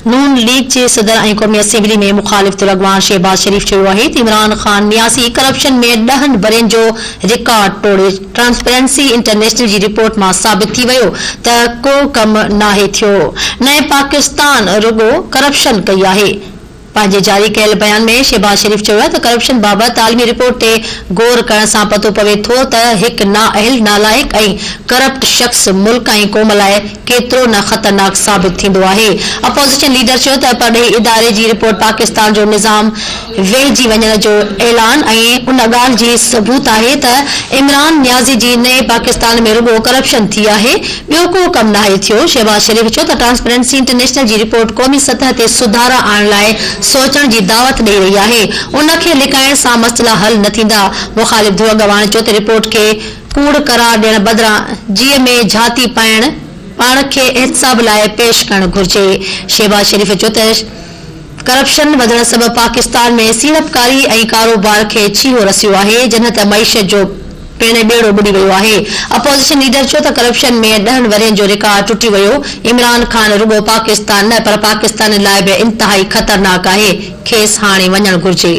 نون ليگ جي صدر ۽ قومي اسيمبلي ۾ مخالف ڌر اڳواڻ شهباز شريف چيو آهي ته عمران خان نيازي ڪرپشن ۾ ڏهن ورهين جو رڪارڊ ٽوڙي ٽرانسپيرنسي انٽرنيشنل جي رپورٽ مان ثابت ٿي ويو ته ڪو ڪم ناهي ٿيو، نئين پاڪستان رڳو ڪرپشن ڪئي آهي. پنهنجي جاري ڪيل بيان ۾ شهباز شريف چيو آهي ته ڪرپشن بابت عالمي رپورٽ تي غور ڪرڻ سان پتو پوي ٿو ته هڪ نااهل، نالائق ۽ ڪرپٽ شخص ملڪ ۽ قوم لاء ڪيترو نه خطرناڪ ثابت ٿيندو آهي. اپوزيشن ليڊر چيو ته پرڏيهي اداري جي رپورٽ پاڪستان جو نظام ويهجي وڃڻ جو اعلان ۽ ان ڳالهه جي ثبوت آهي ته عمران نيازي جي نئين پاڪستان ۾ رڳو ڪرپشن ٿي آهي ٻيو ڪو ڪم ناهي ٿيو. شهباز شريف چيو ته ٽرانسپيرنسي انٽرنيشنل جي رپورٽ قومي سطح تي سڌارا آڻڻ لاء سوچڻ جي دعوت ڏئي رهي آهي ان کي لڪائڻ سان مسئلا حل نه ٿيندا. مخالف ڌر اڳواڻ چيو ته رپورٽ کي ڪوڙ قرار ڏيڻ بدران جيء ۾ جهاتي پائڻ پاڻ کي احتساب لاء پيش ڪرڻ گهرجي. شهباز شريف چيو ته ڪرپشن وڌڻ سبب پاڪستان ۾ سيڙپڪاري ۽ ڪاروبار کي ڇيهو رسيو آهي، جڏهن ته معيشت جو پڻ ٻيڙو ٻڏي ويو آهي. اپوزيشن ليڊر چيو ته ڪرپشن ۾ ڏهن ورهين جو رڪارڊ ٽٽي ويو، عمران خان رڳو پاڪستان نه پر پاڪستانين لاء به انتهائي خطرناڪ آهي، کيس هاڻي وڃڻ گهرجي.